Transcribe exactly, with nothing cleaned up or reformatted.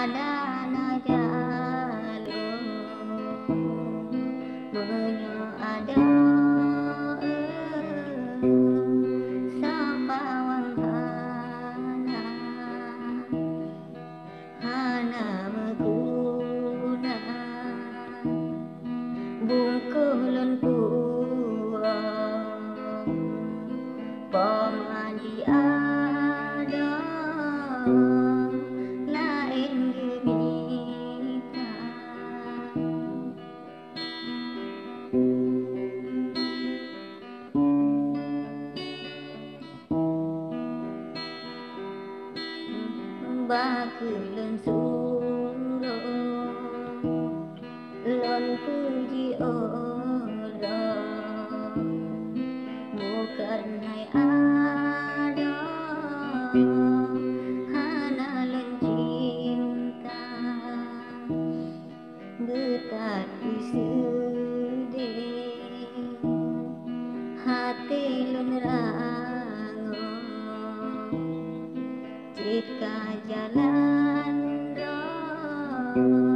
Ada na jalô, meunyoe ada, sapa wang hana, hana meuguna. Bungkôh lôn puwoe, poma di adoe laén geumita. Bah kheueh lôn suroh, lôn peujiôh droe, bukon hai adoe hana lôn cinta. Beutat keuseudeh, até lôn rangoe, cit ka jalan droe.